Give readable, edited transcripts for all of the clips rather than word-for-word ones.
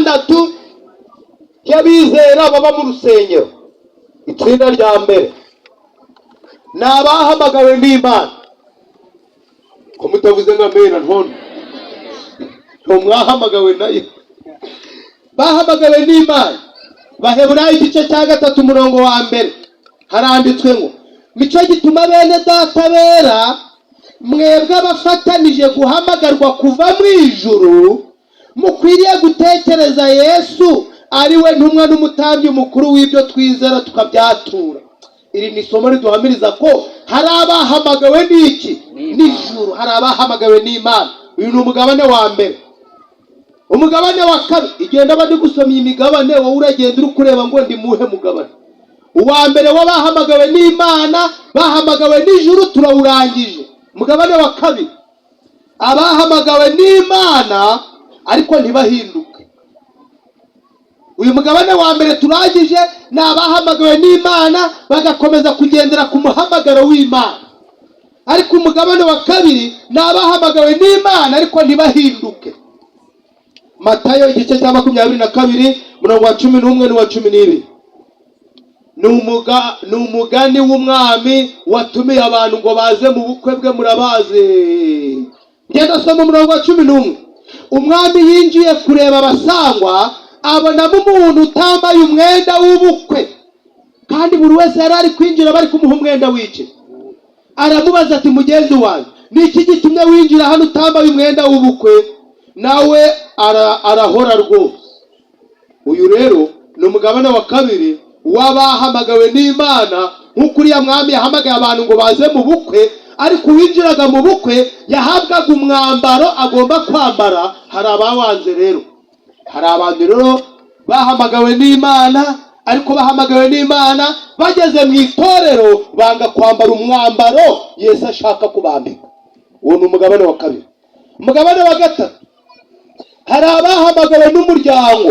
atandatu y'abizera baba mu rusengero. Itsinda rya mbere ni abahamagawe n'Imana. Ko mutavuze ngo amena? Ntono mwahamagawe nayo, bahamagawe n'Imana. Baheburayo igice cya 3, umurongo wa 1, haranditswe ngo: "Nicyo gituma, bene Data bera, mwebwe abafatanije guhamagarwa kuva mu ijuru, mukwiriye gutekereza Yesu, ari we ntumwa n'umutambyi mukuru w'ibyo twizera tukabyatura." Iri ni isomo riduhamiriza ko hari abahamagawe n'iki? N'ijuru. Hari abahamagawe n'Imana. Uyu ni umugabane wa mbere. Umugabane wa kabiri, igenda bari gusoma iyi migabane, wowe uragenda uri kureba ngo ndi muhe mugabane. Uwa mbere w'abahamagawe n'Imana, bahamagawe n'ijuru, turawurangije. Umugabane wa kabiri, abahamagawe n'Imana ariko ntibahinduke. Uyu mugabane wa mbere turangije ni abahamagawe n'Imana bagakomeza kugendera ku muhamagaro w'Imana. Ariko umugabane wa kabiri ni abahamagawe n'Imana ariko ntibahinduke. Matayo igice cya 22, umurongo wa 11 n'uwa 12, ni umugani w'umwami watumiye abantu ngo baze mu bukwe bwe. Murabazi. Ngenda soma umurongo wa 11: "Umwami yinjiye kureba abasangwa, abonamo umuntu utambaye umwenda w'ubukwe." Kandi buri wese yari ari kwinjira bari kumuha umwenda w'iki. Aramubaza ati: "Mugenzi wanjye, ni iki gitumye winjira hano utambaye umwenda w'ubukwe?" Nawe arahora rwose. Uyu rero ni umugabane wa kabiri w'abahamagawe n'Imana. Nk'uko uriya mwami yahamagaye abantu ngo baze mu bukwe, ariko uwinjiraga mu bukwe yahabwaga umwambaro agomba kwambara. Hari abawanze rero. Hari abantu rero bahamagawe n'Imana, ariko bahamagawe n'Imana, bageze mu itorero banga kwambara umwambaro Yesu ashaka kubambika. Uwo ni umugabane wa kabiri. Umugabane wa gatatu, hari abahamagawe n'umuryango.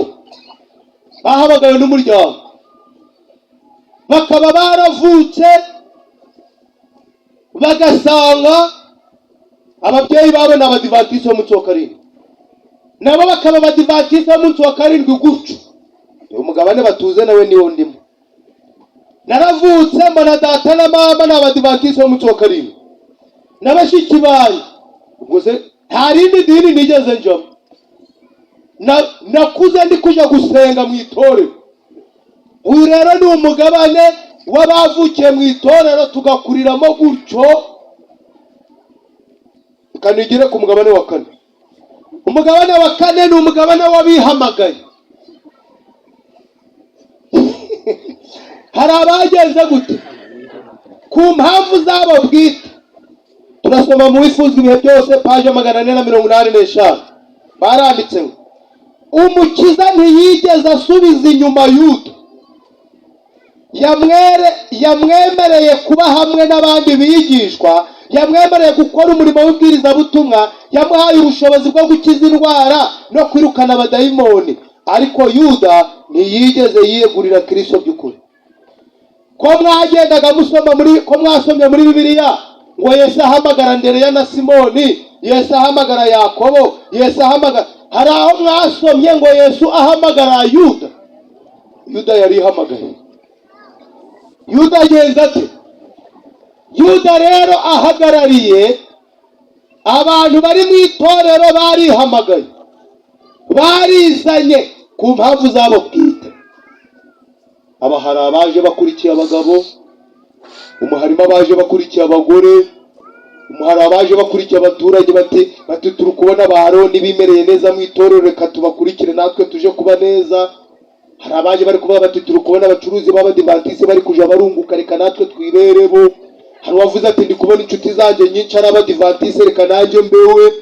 Bahamagawe n'umuryango, bakaba baravutse bagasanga ababyeyi babo ni Abadivantisiti b'umunsi wa karindwi, nabo bakaba Abadivantisiti b'umunsi wa karindwi gutyo. Uyu mugabane batuze nawe niwo ndimo. Naravutse mbona data na mama ni Abadivantisiti b'umunsi wa karindwi na bashiki banjye. Ubwo se nta rindi dini nigeze njyamo. Nakuze ndi kuja gusenga mu itorero. Uyu rero ni umugabane w'abavukiye mu itorero, tugakuriramo gutyo. Reka nigire ku mugabane wa kane. Umugabane wa kane ni umugabane w'abihamagaye. Hari abagenze gute? Ku mpamvu zabo bwite. Turasoma mu Wifuzwa Ibihe Byose, paje 485. Baranditse ngo: "Umukiza ntiyigeze asubiza inyuma Yuda. Yamwemereye kuba hamwe n'abandi bigishwa, yamwemereye gukora umurimo w'ibwirizabutumwa, yamuhaye ubushobozi bwo gukiza indwara no kwirukana abadayimoni. Ariko Yuda ntiyigeze yiyegurira Kristo by'ukuri." Ko mwagendaga musoma muri, ko mwasomye muri Bibiliya ngo Yesu ahamagara Andereya na Simoni, Yesu ahamagara Yakobo, Yesu ahamagara, hari aho mwasomye ngo Yesu ahamagara Yuda? Yuda yari ihamagaye. Yuda agenza ate? Yuda rero ahagarariye abantu bari mu itorero barihamagaye, barizanye ku mpamvu zabo bwite. Aba hari abaje bakurikiye abagabo, umu harimo abaje bakurikiye abagore, umu hari abaje bakurikiye abaturage, bati: "Turi kubona ba Aroni bimereye neza mu itorero, reka tubakurikire natwe tuje kuba neza." Hari abaje bari kuvuga bati: "Turi kubona abacuruzi b'Abadivantisiti bari kuja barunguka, reka natwe twiberebo." Hari uwavuze ati: "Ndi kubona inshuti zanjye nyinshi ari Abadivantisiti, reka nanjye mbewe."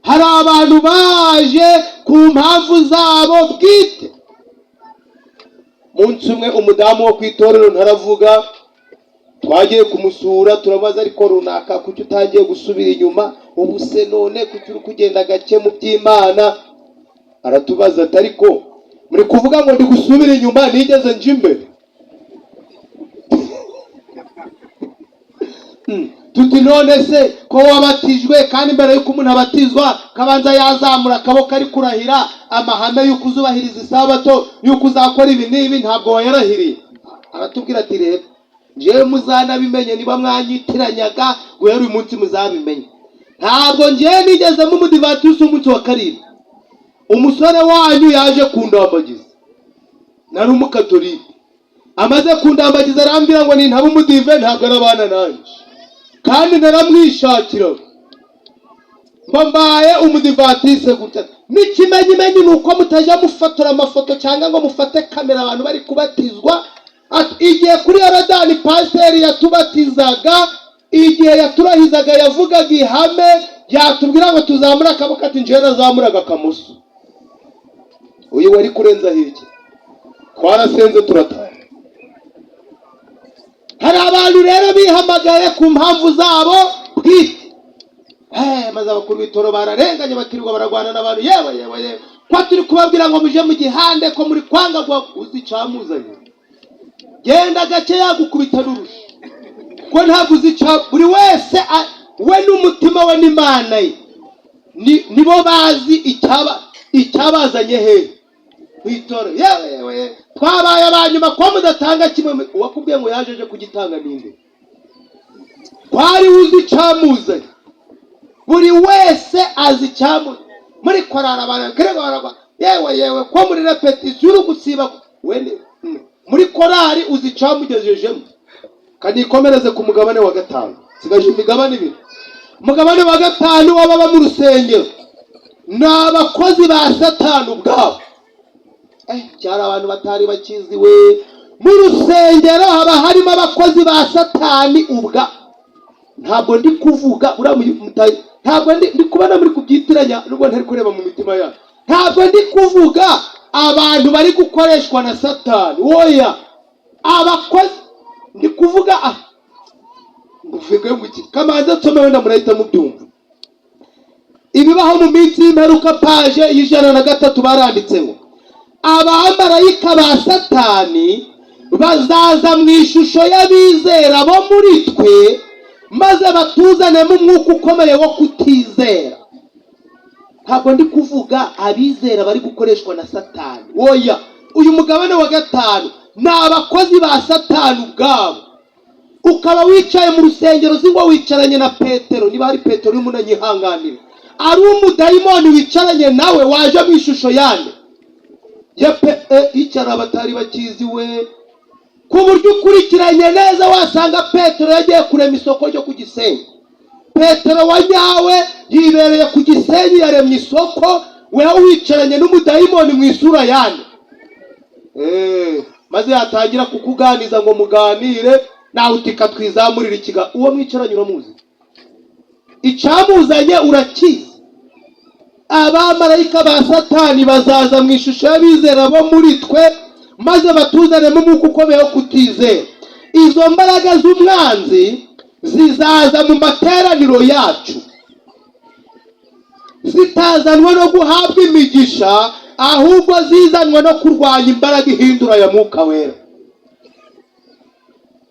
Hari abantu baje ku mpamvu zabo bwite. Munsi umwe, umudamu wo ku itorero ntaravuga, twagiye kumusura, turabaza: "Ariko runaka, kuki utangiye gusubira inyuma? Ubu se none kuki uri kugenda gake mu by'Imana?" Aratubaza ati: "Ariko muri kuvuga ngo ndi gusubira inyuma, nigeze nje imbere?" Tuti: "None se ko Ko wabatijwe, kandi mbere y'uko umuntu abatizwa kabanza yazamura akaboko ari kurahira amahame y'uko uzubahiriza isabato, y'uko uzakora ibi n'ibi, ntabwo wayarahiriye? Aratubwira ati: "Rero njyewe muzanabimenye, niba mwanyitiranyaga guhera uyu munsi muzabimenye, ntabwo njyewe nigezemo umudivatisi w'umunsi wa karindwi. Umusore wanyu yaje kundambagiza, nari umukatolike. Amaze kundambagiza arambwira ngo nintaba umudive ntabwo arabana nanjye, kandi naramwishakira, mba mbaye umudivatise gutya. N'ikimenyimenyi ni uko mutajya mufotora amafoto cyangwa ngo mufate kamera abantu bari kubatizwa." Ati: "Igihe kuri Yorodani pasiteri yatubatizaga, igihe yaturahizaga, yavugaga ihame, yatubwira ngo tuzamure akaboko, ati njyewe nazamuraga akamuso, uyu wari kurenza hirya. Twarasenze turataha." Hari abantu rero bihamagaye ku mpamvu zabo bwite. Maze abakuru b'itoro bararenganye, bakirirwa bararwana n'abantu. Yewe yewe yewe, ko turi kubabwira ngo muje mu gihande, ko muri kwanga uzi icamuzanye, genda gake yagukubita n'urushi, ko ntabwo uzi ica. Buri wese we n'umutima we n'Imana ye nibo bazi icyabazanye hehe mu itoro. Yewe yewe, twabaye abanyuma, ko mudatanga kimwe uwakubwiye ngo yaje aje kugitanga ninde? Kwari uzi icamuzanye? Buri wese azi icyamuzanye. Muri korari abantu kirego baragwa, yewe yewe, ko muri répétition uri gusiba, we muri korari uzi icyamugejejemo? Kanikomereze ku mugabane wa gatanu, sigaje imigabane ibiri. Umugabane wa gatanu w'ababa mu rusengero ni abakozi ba Satani ubwabo. Cyari abantu batari bakiziwe. Mu rusengero haba harimo abakozi ba Satani ubwa. Ntabwo ndi kuvuga uriya ntabwo ndi kubona muri kubyitiranya, nubwo ntari kureba mu mitima yanyu. Ntabwo ndi kuvuga abantu bari gukoreshwa na Satani, oya. Abakozi ndi kuvuga, mvuge ngo iki? Kamanza nsome, wenda murahita mubyumva. Ibibaho mu minsi y'imperuka, page y'103, baranditse ngo abamarayika ba Satani bazaza mu ishusho y'abizera bo muri twe, maze batuzanemo umwuka ukomeye wo kutizera. Ntabwo ndi kuvuga abizera bari gukoreshwa na Satani, oya. Uyu mugabane wa gatanu ni abakozi ba Satani ubwabo. Ukaba wicaye mu rusengero uzi ngo wicaranye na Petero, niba ari Petero urimo unanyihanganira, ari umudayimoni wicaranye nawe waje mu ishusho yande? Ya pe icyara abatari bakizi we, ku buryo ukurikiranye neza wasanga Petero yagiye kurema isoko ryo ku Gisenyi. Petero wa nyawe yibereye ku Gisenyi, yaremye isoko, weho wicaranye n'umudayimoni mu isura yande? Maze yatangira kukuganiza ngo muganire nawe, utika twizamurire ikiga. Uwo mwicaranye uramuzi, icyamuzanye urakizi. Abamarayika ba Satani bazaza mu ishusho y'abizera bo muri twe, maze batuzanemo umwuka ukomeye wo kutizera. Izo mbaraga z'umwanzi zizaza mu materaniro yacu zitazanwa no guhabwa imigisha, ahubwo zizanwa no kurwanya imbaraga ihindura ya Mwuka Wera.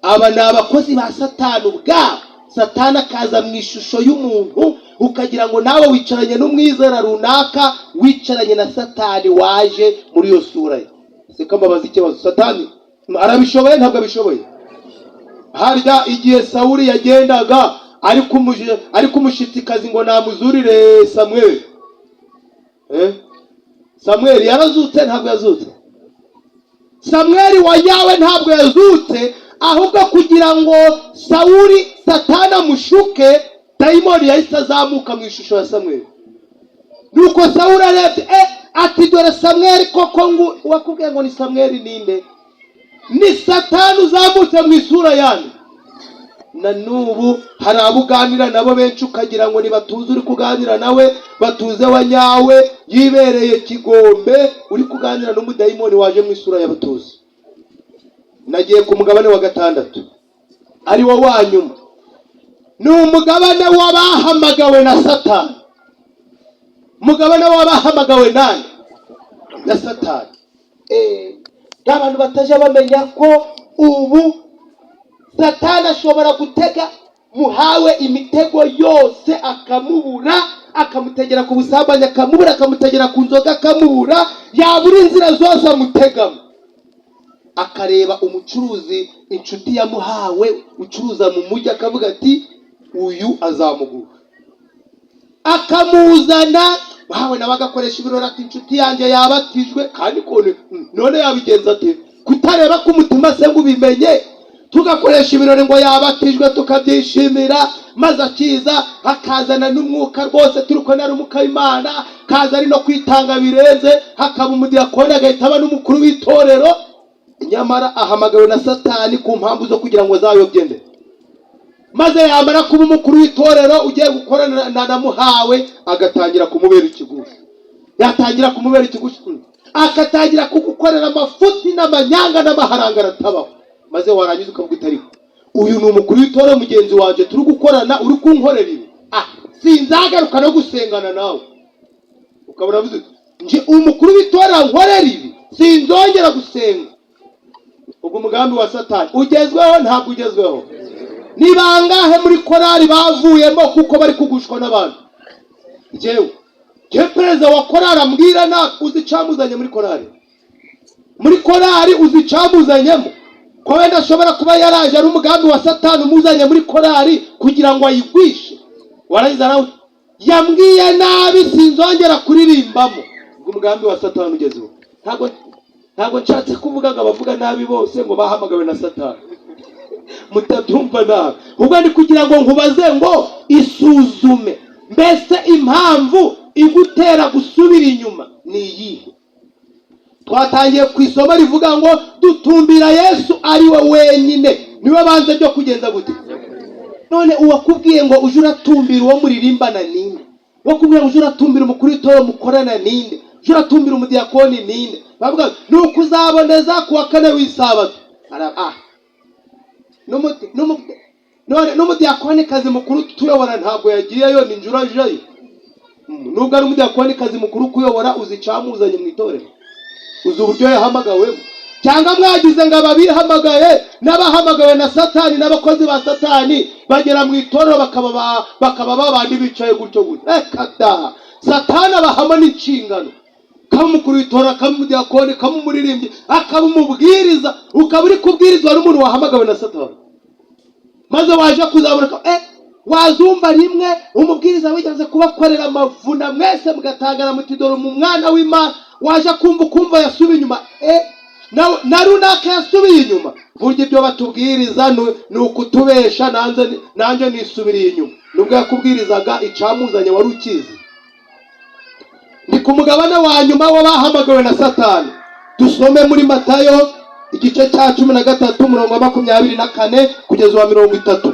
Aba ni abakozi ba Satani ubwabo. Satani akaza mu ishusho y'umuntu, ukagira ngo nawe wicaranye n'umwizera runaka, wicaranye na Satani waje muri iyo sura ye. Siko mbabaza ikibazo, Satani arabishoboye? Ntabwo abishoboye. Harya igihe Sawuli yagendaga ari kumushitsikazi ngo namuzurire Samweli, Samweli yarazutse? Ntabwo yazutse. Samweli wa nyawe ntabwo yazutse, ahubwo kugira ngo Sawuli Satani amushuke, dayimoni yahise azamuka mu ishusho ya Samweli. Nuko Sawuli arebye, ati: "Dore Samweli koko." Ngo uwakubwiye ngo ni Samweli ninde? Ni Satani uzamutse mu isura yandi. Na n'ubu hari abo uganira nabo benshi ukagira ngo ntibatuze uri kuganira nawe, batuze wa nyawe yibereye Kigombe, uri kuganira n'umudayimoni waje mu isura y'abatuzi. Nagiye ku mugabane wa gatandatu, ari wo wa nyuma, ni umugabane w'abahamagawe na Satani. Umugabane w'abahamagawe nani? Na Satani. Abantu batajya bamenya ko ubu Satani ashobora gutega. Muhawe imitego yose akamubura, akamutegera ku busambanyi akamubura, akamutegera ku nzoga akamubura, yabura inzira zose amutegamo, akareba umucuruzi, inshuti yamuhawe, ucuruza mu mujyi, akavuga ati: "Uyu azamugura." Akamuzana wawe, nawe agakoresha ibirori ati: "Inshuti yanjye yabatijwe." Kandi kone none yabigenza ate kutareba ko umutima se ngo ubimenye? Tugakoresha ibirori ngo yabatijwe, tukabyishimira, maze akiza akazana n'umwuka rwose, turi ko ari umwuka w'Imana, kaza ari no kwitanga birenze, hakaba umudiyakoni, agahita aba n'umukuru w'itorero. Nyamara ahamagawe na Satani ku mpamvu zo kugira ngo azayobye nde? Maze yamara kuba umukuru w'itorero ugiye gukorana na Muhawe, agatangira kumubera ikigusha. Yatangira kumubera ikigusha, agatangira kugukorera amafuti n'amanyanga n'amaharanga atabaho. Maze warangiza ukavuga uti: "Ariko uyu ni umukuru w'itorero mugenzi wanjye turi gukorana, uri kunkorera ibi? Ah, sinzagaruka no gusengana nawe." Ukabona avuze uti: "Nje umukuru w'itorero nkorera ibi, sinzongera gusenga." Ubwo umugambi wa Satani ugezweho? Ntabwo ugezweho. Ni bangahe muri korali bavuyemo kuko bari kugushwa n'abantu? Njyewe perezida wa korali ambwira nabi, uzi icamuzanye muri korali? Muri korali uzi icamuzanyemo? Ko wenda ashobora kuba yaraje ari umugambi wa Satani umuzanye muri korali kugira ngo ayigwishe. Warangiza nawe: "Yambwiye nabi, sinzongera kuririmbamo." Ubwo umugambi wa Satani ugezeho. Ntabwo nshatse kuvuga ngo abavuga nabi bose ngo bahamagawe na Satani, mutabyumva nabi. Ubwo ni kugira ngo nkubaze ngo isuzume: mbese impamvu igutera gusubira inyuma ni iyihe? Twatangiye ku isomo rivuga ngo dutumbira Yesu ari we wenyine, niwe banze ryo kugenza gute. None uwakubwiye ngo uje uratumbira uwo muririmbana ninde? Uwakubwiye ngo uje uratumbira umukuru w'itorero mukorana ninde? Uje uratumbira umudiyakoni ninde? Bavuga ni ukuzaboneza ku wa kane w'isabato. Ah, none n'umudiyakonikazi mukuru tuyobora ntabwo yagiyeyo, ni njura ajayo. Nubwo ari umudiyakonikazi mukuru kuyobora, uzi icamuzanye mu itorero? Uzi uburyo yahamagawemo? Cyangwa mwagize ngo ababihamagaye n'abahamagawe na Satani n'abakozi ba Satani bagera mu itorero bakaba babandi bicaye gutyo gutyo? Reka da! Satani abahamo n'inshingano, kaba umukuru w'itorero, akaba umudiyakoni, akaba umuririmbyi, akaba umubwiriza. Ukaba uri kubwirizwa n'umuntu wahamagawe na Satani. Maze waje kuzabona wazumva rimwe umubwiriza wigeze kubakorera amavuna, mwese mugatangara muti: "Dore mu mwana w'Imana." Waje kumva ukumva yasubiye inyuma, na runaka yasubiye inyuma. Burya ibyo batubwiriza ni ukutubesha. Nanjye nisubiriye inyuma. Nubwo yakubwirizaga, icamuzanye wari ukizi? Ni ku mugabane wa nyuma w'abahamagawe na Satani. Dusome muri Matayo igice cya 13, umurongo wa 24 kugeza uwa 30.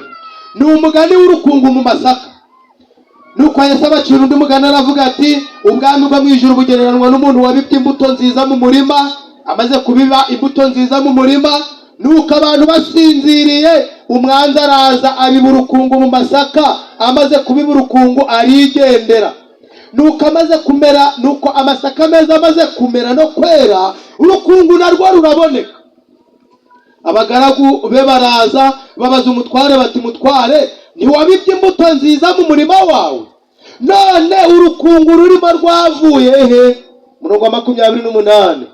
Ni umugani w'urukungu mu masaka. Nuko Yesu abacira undi mugani, aravuga ati: "Ubwami bwo mu ijuru bugereranywa n'umuntu wabibye imbuto nziza mu murima. Amaze kubiba imbuto nziza mu murima, nuko abantu basinziriye, umwanzi araza abiba urukungu mu masaka. Amaze kubiba urukungu arigendera. Nuko amaze kumera, nuko amasaka meza amaze kumera no kwera, urukungu narwo ruraboneka. Abagaragu be baraza babaza umutware bati: 'Mutware, ntiwabibye imbuto nziza mu murima wawe? None urukungu rurimo rwavuye he?' Murongo wa 28,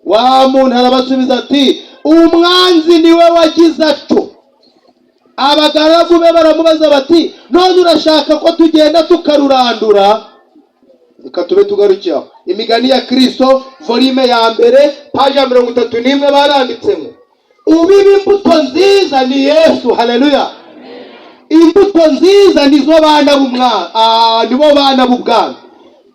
wa muntu arabasubiza ati: 'Umwanzi niwe wagize atyo.' Abagaragu be baramubaza bati: 'None urashaka ko tugenda tukarurandura?'" Reka tube tugarukiye aho. Imigani ya Kristo, volume ya mbere, paji ya 31, baranditsemo: ubiba imbuto nziza ni Yesu. Haleluya! Imbuto nziza nizo bana b'umwami, nibo bana b'ubwami,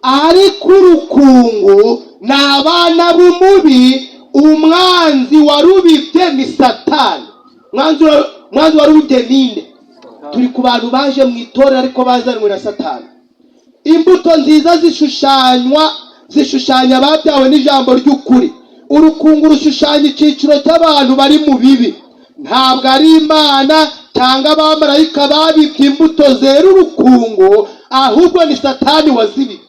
ariko urukungu ni abana b'umubi. Umwanzi warubibye ni Satani. Umwanzi warubibye ninde? Turi ku bantu baje mu itorero ariko bazanwe na Satani. Imbuto nziza zishushanya ababyawe n'ijambo ry'ukuri. Urukungu rushushanya icyiciro cy'abantu bari mu bibi. Ntabwo ari Imana cyangwa abamarayika babibye imbuto zera urukungu, ahubwo ni Satani wazibibye.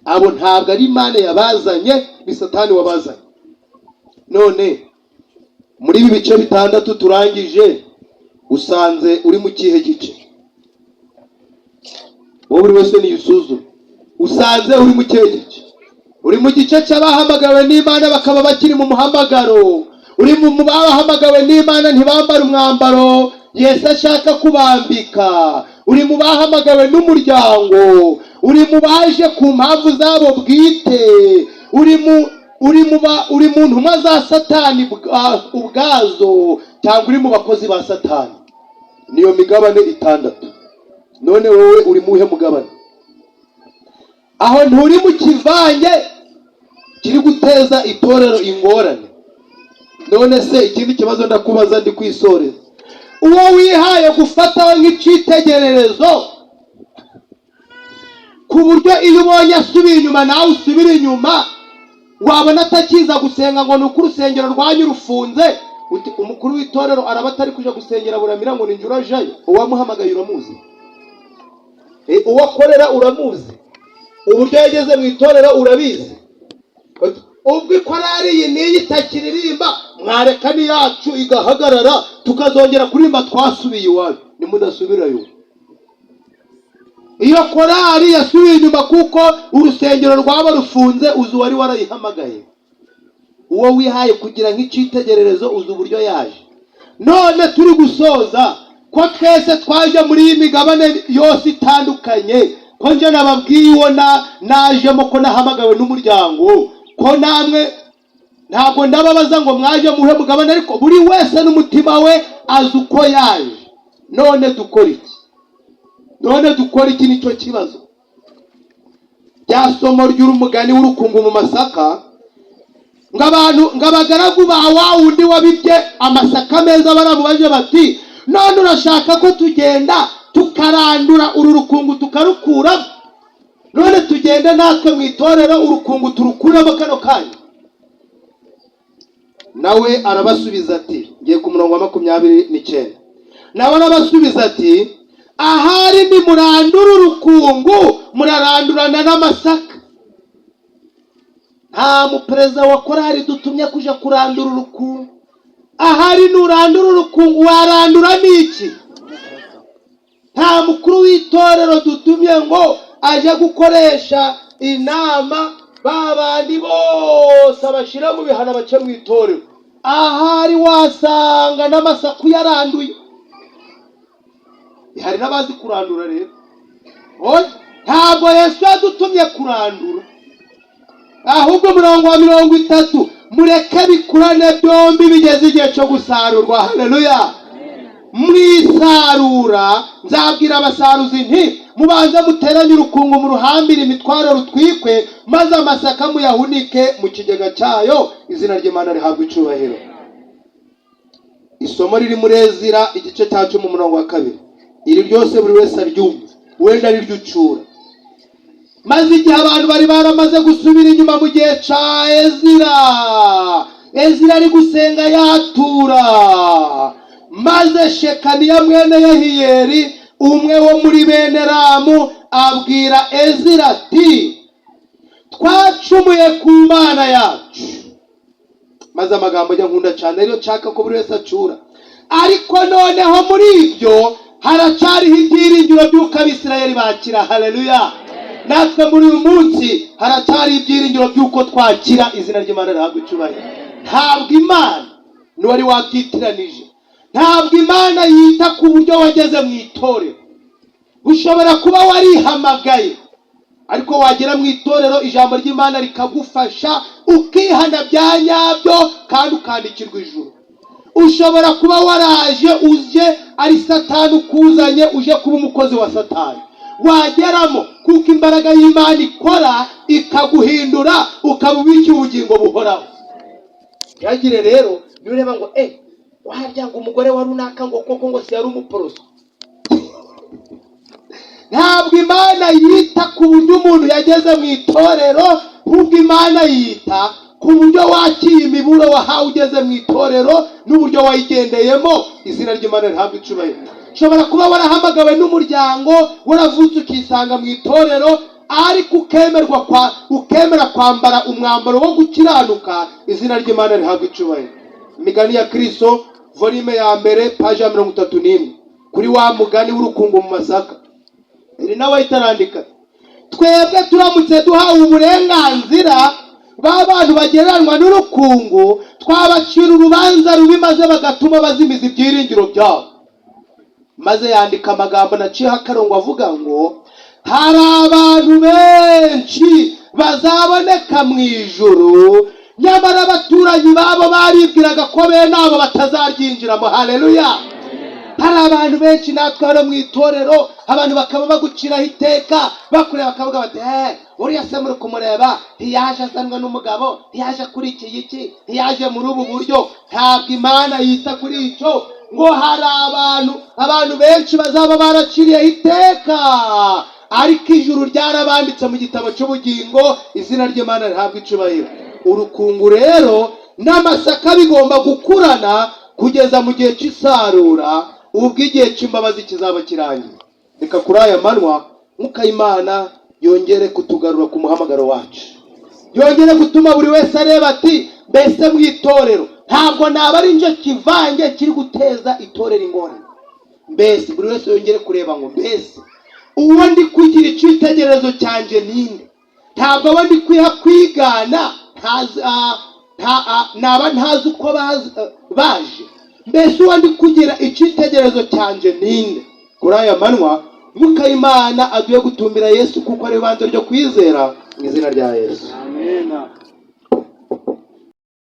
Abo ntabwo ari Imana yabazanye, ni Satani wabazanye. None muri ibi bice bitandatu turangije, Usanze uri mu kihe gice? Wowe, buri wese niyusuzume. Usanze uri mu kihe gice? Uri mu gice cy'abahamagawe n'Imana bakaba bakiri mu muhamagaro? Uri mu bahamagawe n'Imana ntibambare umwambaro Yesu ashaka kubambika? Uri mu bahamagawe n'umuryango? Uri mu baje ku mpamvu zabo bwite? Uri mu ntumwa za Satani ubwazo, cyangwa uri mu bakozi ba Satani? Niyo migabane itandatu. None wowe uri muhe mugabane? Aho nturi mu kivange kiri guteza itorero ingorane? None se ikindi kibazo ndakubaza, ndi kwisoreza: uwo wihaye gufataho nk'icyitegererezo, ku buryo iyo ubonye asubiye inyuma nawe usubira inyuma, wabona atakiza gusenga ngo ni uko urusengero rwanyu rufunze, uti umukuru w'itorero araba atari kuja gusengera Buramira, ngo ninjye urajayo? Uwamuhamagaye uramuzi? Uwo akorera uramuzi? Uburyo yageze mu itorero urabizi? Ubwo ikorari iyi n'iyi itakiririmba, mwareka n'iyacu igahagarara, tukazongera kuririmba twasubiye iwacu. Nimudasubirayo, iyo korari yasubiye inyuma kuko urusengero rwaba rufunze, uzi uwari warayihamagaye? Uwo wihaye kugira nk'icyitegererezo, uzi uburyo yaje? None turi gusoza, ko twese twaje muri iyi migabane yose itandukanye, ko nje nababwiye uwo najemo, ko nahamagawe n'umuryango, ko namwe ntabwo ndababaza ngo mwaje muhe mugabane, ariko buri wese n'umutima we azi uko yaje. None dukora iki? None dukora iki? Nicyo kibazo. Rya somo ry'umugani w'urukungu mu masaka, ngo abantu, ngo abagaragu ba wa wundi wabibye amasaka meza baramubaje bati: "None urashaka ko tugenda tukarandura uru rukungu tukarukuramo?" None tugende natwe mu itorero urukungu turukuramo kano kanya? Nawe arabasubiza ati, ngiye ku murongo wa 29, nawe arabasubiza ati: "Ahari nimurandura urukungu, murarandurana n'amasaka." Nta muperezida wa korari dutumye kuja kurandura urukungu. Ahari nurandura urukungu, warandura n'iki? Nta mukuru w'itorero dutumye ngo aje gukoresha inama ba bandi bose abashyira mu bihano bace mu itorero. Ahari wasanga n'amasaku yaranduye. Hari n'abazi kurandura rero. Oya, ntabwo Yesu yadutumye kurandura. Ahubwo umurongo wa 30: "Mureke bikurane byombi bigeze igihe cyo gusarurwa." Haleluya! "Mu isarura nzabwira abasaruzi nti: 'Mubanze muteranye urukungu, muruhambire imitwaro rutwikwe, maze amasaka muyahunike mu kigega cyayo.'" Izina ry'Imana rihabwa icyubahiro. Isomo riri muri Ezira igice cya 10 umurongo wa 2, iri ryose buri wese aryumva, wenda ariryo ucura. Maze igihe abantu bari baramaze gusubira inyuma mu gihe ca Ezira, Ezira ari gusenga yatura, maze Shekaniya mwene Yehiyeli, umwe wo muri bene Ramu, abwira Ezira ati: "Twacumuye ku Mana yacu." Maze amagambo ajya nkunda cyane, ariyo nshaka ko buri wese acura: "Ariko noneho muri ibyo haracyariho ibyiringiro by'uko Abisirayeli bakira." Haleluya! Natwe muri uyu munsi haracyari ibyiringiro by'uko twakira. Izina ry'Imana rihabwa icyubahiro. Ntabwo Imana, n'uwari wabyitiranije, ntabwo Imana yita ku buryo wageze mu itorero. Ushobora kuba warihamagaye, ariko wagera mu itorero ijambo ry'Imana rikagufasha, ukihana bya nyabyo kandi ukandikirwa ijuru. Ushobora kuba waraje uje ari Satani ukuzanye, uje kuba umukozi wa Satani, wageramo kuko imbaraga y'Imana ikora ikaguhindura, ukaba ubikiye ubugingo buhoraho. Ntihagire rero niba ngo warya ngo umugore wa runaka ngo koko ngo si yari umuporoso. Ntabwo Imana yita ku buryo umuntu yageze mu itorero, ahubwo Imana yita ku buryo wakiye imiburo wahawe ugeze mu itorero n'uburyo wayigendeyemo. Izina ry'Imana rihabwa icyubahiro. Ushobora kuba warahamagawe n'umuryango, waravutse ukisanga mu itorero, ariko ukemera kwambara umwambaro wo gukiranuka. Izina ry'Imana rihabwa icyubahiro. Imigani ya Kristo. volume ya mbere, paji ya 31, kuri wa mugani w'urukungu mu masaka, Elena White arandika: "Twebwe turamutse duhawe uburenganzira, ba bantu bagereranywa n'urukungu twabacira urubanza rubi, maze bagatuma bazimiza ibyiringiro byabo." Maze yandika amagambo naciyeho akarongo, avuga ngo hari abantu benshi bazaboneka mu ijuru, nyamara abaturanyi babo baribwiraga ko bene abo batazaryinjiramo. Haleluya! Hari abantu benshi natwe hano mu itorero, abantu bakaba baguciraho iteka, bakureba bakavuga bati: "Eh, uriya se muri kumureba, ntiyaje azanwa n'umugabo, ntiyaje kuri iki iki, ntiyaje muri ubu buryo." Ntabwo Imana yita kuri icyo. Ngo hari abantu benshi bazaba baraciriyeho iteka, ariko ijuru ryarabanditse mu gitabo cy'ubugingo. Izina ry'Imana rihabwa icubahiro. Urukungu rero n'amasaka bigomba gukurana kugeza mu gihe cy'isarura, ubwo igihe cy'imbabazi kizaba kirangiye. Reka kuri aya manywa Mwuka w'Imana yongere kutugarura ku muhamagaro wacu, yongere gutuma buri wese areba ati: "Mbese mu itorero ntabwo naba ari njye kivange kiri guteza itorero ingorane?" Mbese buri wese yongere kureba ngo: "Mbese uwo ndi kugira icyitegererezo cyanjye ninde? Ntabwo abo ndi kwiha kwigana naba ntazi uko baje? Mbese uwo ndi kugira icyitegererezo cyanjye ninde?" Kuri aya manywa Mwuka w'Imana aduhe gutumbira Yesu, kuko ari ibanze ryo kwizera, mu izina rya Yesu. Amena.